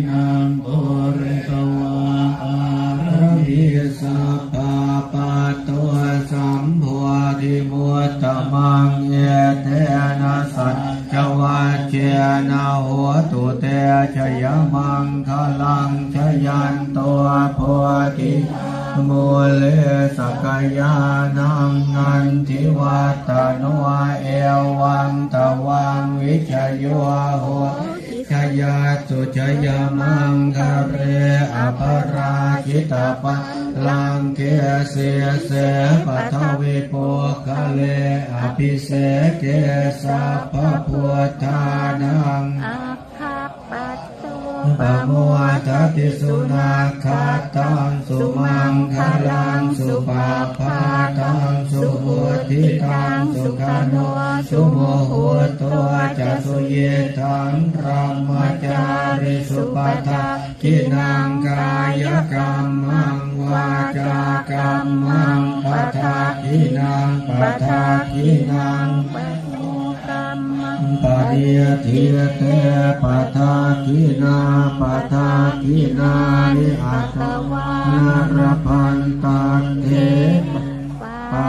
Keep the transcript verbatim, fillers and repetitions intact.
Naṃ pūretvā pāramī sabbā patto sambodhimuttamaṃ. Etena saccavajjena hotu te jayamaṅgalaṃ. Jayanto bodhiyā mūle sakyānaṃ nandivaḍḍhano evaṃ tvaṃ vijayo hohi jayassu jayamaṅgale. Aparājitapallaṅke sīse paṭhavipokkhare abhiseke sabbabuddhānaṃ aggappatto pamodati. Sunakkhattaṃ sumaṅgalaṃ supabhātaṃ suhuṭṭhitaṃ sukhaṇo sumuhutto ca suyiṭṭhaṃ brahmacārisu. Padakkhiṇaṃ kāyakammaṃ vācākammaṃ padakkhiṇaṃ padakkhiṇaṃ paṇidhī te padakkhiṇā padakkhiṇāni katvāna labhantatthe pā